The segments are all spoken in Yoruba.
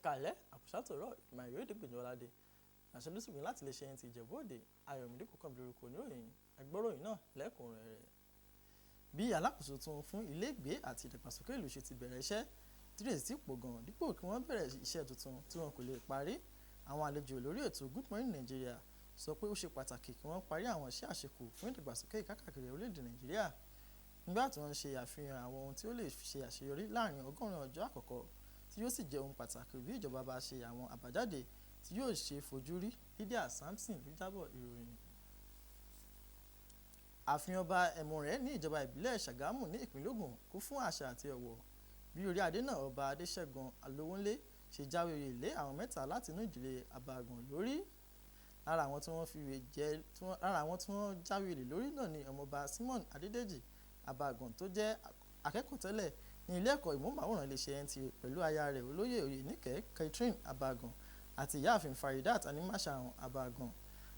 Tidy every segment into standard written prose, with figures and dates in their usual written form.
Ẹ̀ka alẹ́ àkùsàtòrọ̀ ìgbìmọ̀ ìwé ìdìgbìnjọ́ ọ̀làdé àṣẹlúsùgbìn láti lè ṣe ẹni tí Ìjẹ̀bú Òde. Ayọ̀mídé Kòkànbí lórúkọ oníròyìn ẹgbọ́ròyìn náà lẹ́kùnrẹ́rẹ́. Bí alákòóso tuntun fún ilégbèé àti ìdàgbàsókè ìlú ṣe ti bẹ̀rẹ̀ iṣẹ́ tírèsì ti pọ̀ gan dípò kí wọ́n bẹ̀rẹ̀ iṣẹ́ tuntun tí wọn kò lè parí. Àwọn àlejò lórí ètò Good Morning Nigeria sọ pé ó ṣe pàtàkì kí wọ́n parí àwọn iṣẹ́ àṣekù fún ìdàgbàsókè káàkiri orílẹ̀-èdè Nàìjíríà nígbà tí wọ́n ń ṣe àfihàn àwọn ohun tí ó lè ṣe àṣeyọrí láàrin 100 ọjọ́ àkọ́kọ́, tí yóò sì jẹ́ ohun pàtàkì bí ìjọba bá ṣe àwọn àbájáde tí yóò ṣe fojú rí. Lydia Samson ló jábọ̀ ìròyìn. Ààfin Ọba Ẹ̀mọ̀rẹ́ ní ìjọba ìbílẹ̀ Ṣàgámù ní ìpínlẹ̀ Ògùn kún fún àṣà àti ọ̀wọ̀ bí orí adé náà, Ọba Adéṣẹ́gun Alówónlé, ṣe jáwé oyè lé àwọn mẹ́ta láti inú ìdílé Abagun lórí. Lára àwọn tí wọ́n jáwé oyè lórí náà ni Ọmọọba Simon Adédèjì Abagun, tó jẹ́ akẹ́kọ̀ọ́ tẹ́lẹ̀ ní ilé ẹ̀kọ́ ìmọ̀ọ́mọ̀wòrán iléeṣẹ́ NTA, pẹ̀lú aya rẹ̀, Olóyè Oyèníkẹ́ Catherine Abagun, àti Ìyáàfin Faridat Animasahun Abagun.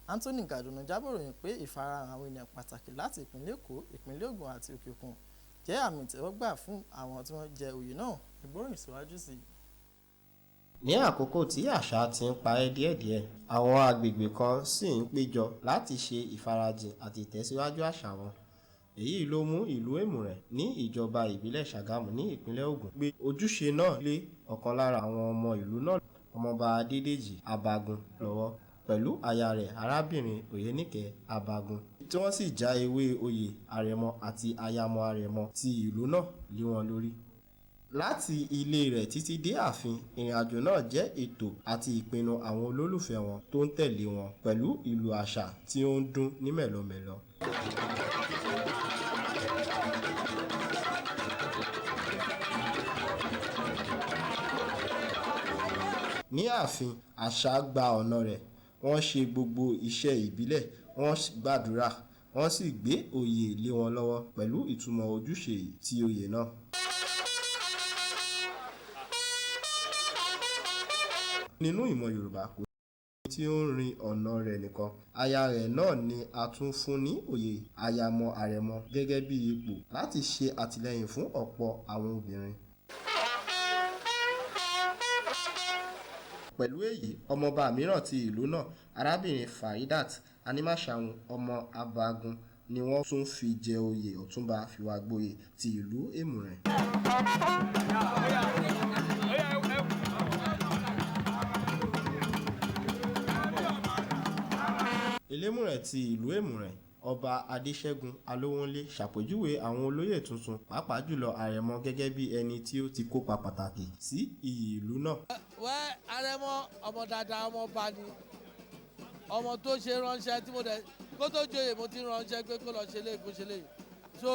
Anthony Gàdùnú jábọ̀ ròyìn pé ìfarahàn àwọn ènìyàn pàtàkì láti ìpínlẹ̀ Èkó, ìpínlẹ̀ Ògùn àti òkè òkun jẹ́ àmì ìtẹ́wọ́gbà fún àwọn tí wọ́n jẹ oyè náà. Ìgbóròyìn síwájú sí i. Ní àkókò tí àṣà ti ń parẹ́ díẹ̀díẹ̀, àwọn agbègbè kan sì ń péjọ láti ṣe ìfarajìn àti ìtẹ̀síwájú àṣà wọn. Èyí ló mú ìlú Èmùrẹ̀ ní ìjọba ìbílẹ̀ Ṣàgámù ní ìpínlẹ̀ Ògùn gbé ojúṣe náà lé ọ̀kan lára àwọn ọmọ ìlú náà, Ọmọọba Adédèjì Abagun, lọ́wọ́ pẹ̀lú aya rẹ̀, Arábìnrin Oyèníkẹ́ Abagun, tí wọ́n sì já ewé oyè Àrẹ̀mọ àti Ayamọ Àrẹ̀mọ ti ìlú náà lé wọn lórí. Láti ilé rẹ̀ títí dé ààfin, ìrìnàjò náà jẹ́ ètò àti ìpinnu àwọn olólùfẹ́ wọn tó ń tẹ̀lé wọn pẹ̀lú ìlù àṣà tí ó ń dún ní mẹ̀lọmẹ̀lọ. Ní ààfin, àṣà gba ọ̀nà rẹ̀: wọ́n ṣe gbogbo iṣẹ́ ìbílẹ̀, wọ́n gbàdúrà, wọ́n sì gbé oyè lé wọn lọ́wọ́ pẹ̀lú ìtumọ̀ ojúṣe ti oyè náà. Nínú ìmọ̀ Yorùbá, kò sí ẹni tí ó ń rin ọ̀nà rẹ̀ nìkan, aya rẹ̀ náà ni a tún fún ní oyè Ayamọ Àrẹ̀mọ gẹ́gẹ́ bí ipò láti ṣe àtìlẹ́yìn fún ọ̀pọ̀ àwọn obìnrin. Pẹ̀lú èyí, ọmọọba mìíràn ti ìlú náà, Arábìnrin Faridat Animasahun ọmọ Abagun, ni wọ́n tún fi jẹ oyè Ọ̀túnba Fìwàgboyè ti ìlú Èmùrẹ̀. Elémùrẹ̀ ti ìlú Èmùrẹ̀, Ọba Adéṣẹ́gun Alówónlé, ṣàpèjúwe àwọn olóyè tuntun, pàápàá jùlọ Àrẹ̀mọ, gẹ́gẹ́ bí ẹni tí ó ti kópa pàtàkì sí iyì ìlú náà. Wẹ́ Àrẹ̀mọ, ọmọ dáadáa, ọmọ ọba ni, ọmọ tó ṣe ránṣẹ́ tí mo dẹ̀ kó tó joyè, mo ti ránṣẹ́ pé kó lọ ṣe léyìí, kó ṣe léyìí, so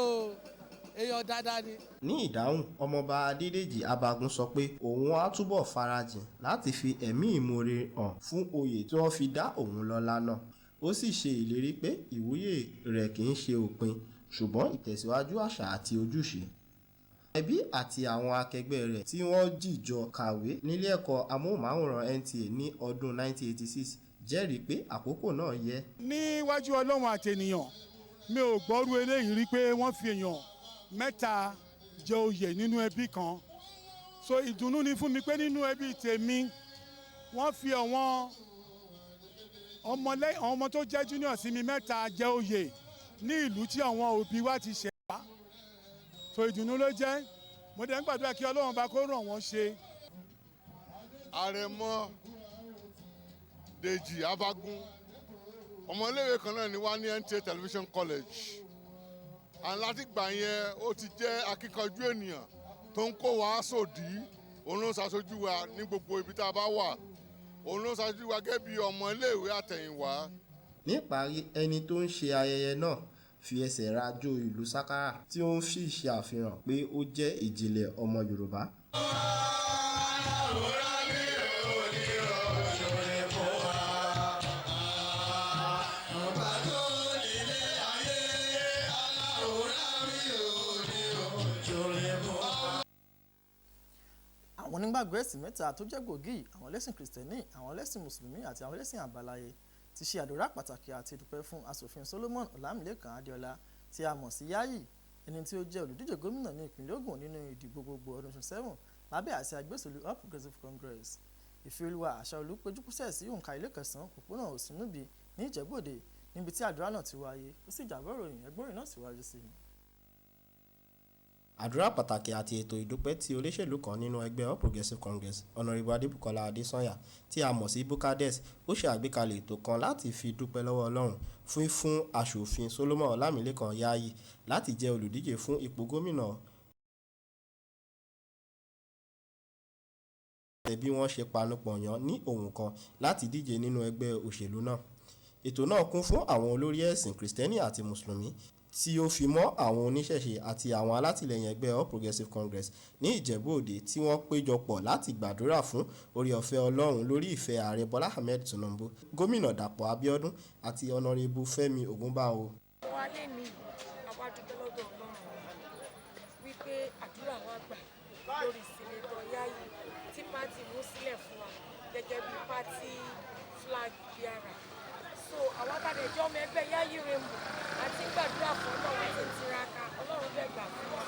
èèyàn dáadáa ni. Ní ìdáhùn, Ọmọọba Adédèjì Abagun sọ pé òun á túbọ̀ farajìn láti fi ẹ̀mí ìmoore hàn fún oyè tí wọ́n fi dá òun lọ́lá náà. Ó sì ṣe ìlérí pé ìwúyè rẹ̀ kì í ṣe òpin, ṣùgbọ́n ìtẹ̀síwájú àṣà àti ojúṣe. Ẹbí àti àwọn akẹgbẹ́ rẹ̀ tí wọ́n jìjọ kàwé nílé ẹ̀kọ́ amóhùnmáwòrán NTA ní ọdún 1986 jẹ́rìí pé àkókò náà yẹ. Níwájú Ọlọ́run àtènìyàn, mi ò gbọ́rú eléyìí rí pé wọ́n fi èèyàn mẹ́ta jẹ oyè nínú ẹbí kan. So ìdùnnú ni fún mi pé nínú ẹbí tèmi, wọ́n fi àwọn ọmọ tó jẹ́ junior sí mi mẹ́ta jẹ oyè ní ìlú tí àwọn òbí wa ti ṣẹ̀ wá. So ìdùnnú ló jẹ́. Mo dẹ̀ ń gbàdúrà kí Ọlọ́run bá kó ràn wọ́n ṣe. Àrẹ̀mọ Dèjì Abagun, ọmọléèwé kan náà ni wá ní NTA Television College, and láti gbà yẹn, ó ti jẹ́ akíkanjú ènìyàn tó ń kó wa sòdí. Òun ló ń ṣàṣojú wa ní gbogbo ibi tá a bá wà, òun ló ń ṣàṣojú wa gẹ́gẹ́ bí ọmọ iléèwé àtẹ̀yìnwá. Níparí, ẹni tó ń ṣe ayẹyẹ náà fi ẹsẹ̀ rajó ìlù sákárà, tí ó sì ṣe àfihàn pé ó jẹ́ ìjìnlẹ̀ ọmọ Yorùbá. Àwọn onígbàgbọ́ ẹ̀sìn mẹ́ta tó jẹ́ gbòógì, àwọn ẹlẹ́sìn Kìrìsìtẹ́nì, àwọn ẹlẹ́sìn Mùsùlùmí àti àwọn ẹlẹ́sìn àbáláyé, ti ṣe àdúrà pàtàkì àti ìdúpẹ́ fún Aṣòfin Solomon Ọlámilẹ́kan Adéọlá tí a mọ̀ sí Yayi, ẹni tí ó jẹ́ olùdíje gómìnà ní ìpínlẹ̀ Ògùn nínú ìdìbò gbogbo ọdún 27 lábẹ́ àsíá ẹgbẹ́ òṣèlú All Progressives Congress. Ìfẹ́olúwa Àṣàolú péjúpésẹ̀ sí òǹkà ilé kẹsàn-án òpópónà Òsínúbì ní Ìjẹ̀bú-Òde níbi tí àdúrà náà ti wáyé. Ó sì jábọ̀ ìròyìn ẹgbọ́n náà síwájú sí i. Àdúrà pàtàkì àti ètò ìdúpẹ́ tí olóṣèlú kan nínú ẹgbẹ́ All Progressives Congress, Honorable Adébùkọ́lá Adésànyà tí a mọ̀ sí Bukades, ó ṣe àgbékalẹ̀ ètò kan láti fi dúpẹ́ lọ́wọ́ Ọlọ́run fífún Aṣòfin Solomon Ọlámilékan Yayi láti jẹ́ olùdíje fún ipò gómìnà bí wọ́n ṣe panupọ̀ yàn ní ohùn kan láti díje nínú ẹgbẹ́ òṣèlú náà. Ètò náà kún fún àwọn olórí ẹ̀sìn Kìrìsìtẹ́nì àti Mùsùlùmí tí ó fi mọ́ àwọn oníṣẹ̀ṣe àti àwọn alátìlẹyìn ẹgbẹ́ All Progressives Congress ní Ìjẹ̀bú-Òde tí wọ́n péjọ pọ̀ láti gbàdúrà fún oore-ọ̀fẹ́ Ọlọ́run lórí ìfẹ́ Ààrẹ Bọ́lá Ahmed Tinubu, Gómìnà Dàpọ̀ Abíọ́dún àti Honorable Fẹ́mi Ògúnbàwò. Wa lè ní àwa dúpẹ́ lọ́dọ̀ Ọlọ́run wípé àdúrà wa gbà lórí Senator Yayi tí party mú sílẹ̀ fún wa gẹ́gẹ́ bí party flag bearer. So àwa tàdé jọ́ ọmọ ẹgbẹ́ Yayi Rainbow àti gbàdúrà fún Ọlọ́run àti tiraka, Ọlọ́run dẹ̀ gbà fún wa.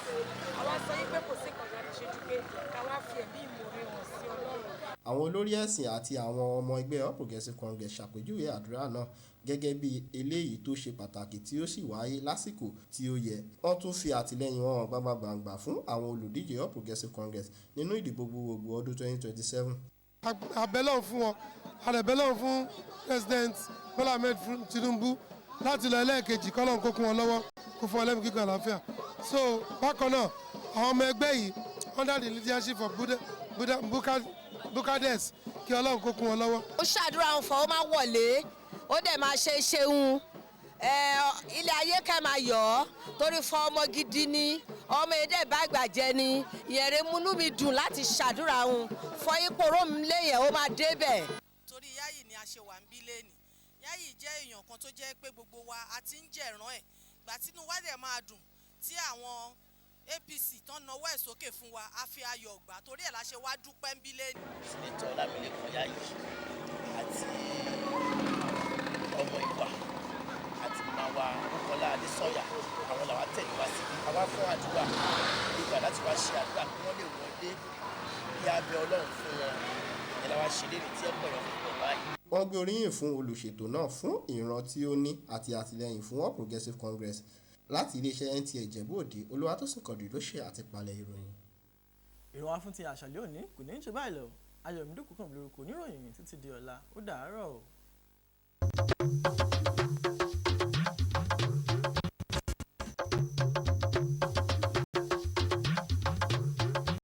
Àwa sọ yí pé kò sí kan láti ṣe ju pé ká wá fi ẹ̀mí ìmoore hàn sí Ọlọ́run. Àwọn olórí ẹ̀sìn àti àwọn ọmọ ẹgbẹ́ All Progressives Congress ṣàpèjúwe àdúrà náà gẹ́gẹ́ bí eléyìí tó ṣe pàtàkì tí ó sì wáyé lásìkò tí ó yẹ. Wọ́n tún fi àtìlẹ́yìn wọn hàn gbangba-gbàǹgbà fún àwọn olùdíje All Progressives Congress nínú ìdìbò gbogbogbò ọdún 2027. Àbẹ̀lọ́run fún wọn, àbẹ̀lọ́run fún President Bola Ahmed Tinubu láti lọ ẹlẹ́ẹ̀kejì, kọ́lọ́n kó kún wọn lọ́wọ́, kó fún wọn lẹ́mìí gígùn, àlàáfíà. So bákan náà, àwọn ọmọ ẹgbẹ́ yìí under the leadership of Buda, Buda, Buka, Bukades, kí Ọlọ́run kó kún wọn lọ́wọ́. Ó ṣàdúrà ń fọ, ó máa wọlé, ó dẹ̀ máa ṣe ṣeun ilé ayé kẹ́ máa yọ̀ ọ́ torí fọ ọmọ gidi ni, ọmọ èdè bá gbàjẹ́ ni ìyẹn múnú mi dùn láti ṣàdúrà òun fọ ipò rómi léyìn, ó máa débẹ̀. Torí Yayi ni a ṣe wà ń bí lẹ́nìí. Yayi jẹ́ èèyàn kan tó jẹ́ pé gbogbo wa a ti ń jẹ̀rán ẹ̀ gbà tínú wa dẹ̀ máa dùn tí àwọn APC tán nawọ́ ẹ̀ sókè fún wa, a fi ayọ̀ gbà, torí ẹ̀ la ṣe wá dúpẹ́ ń bí lẹ́nìí. Senator Ọlámilékan Yayi àti ọmọ ìwà àti màwa Bùkọ́lá Adésànyà, àwọn làwa tẹ̀lé wá síbí. Àwa fún àdúrà ìgbà láti wá ṣe àdúrà kí wọ́n lè wọlé bí abẹ Ọlọ́run fún wọn. Ìyẹn làwa ṣe léèrè tí ọ̀pọ̀ èèyàn fi pọ̀ báyìí. Wọ́n gbé oríyìn fún olùṣètò náà fún ìran tí ó ní àti àtìlẹ́yìn fún All Progressives Congress. Láti iléeṣẹ́ NTA Ìjẹ̀bú-Òde, Olúwatósìn Quadri ló ṣe àtìpalẹ̀ ìròyìn. Ìròyìn wa fún ti àṣàlẹ́ òní kò ní í ṣe báyìí lọ. Ayọ̀mídùn kúkàn lórúkọ oníròyìn. Títí di ọ̀la, ó dàárọ̀ o.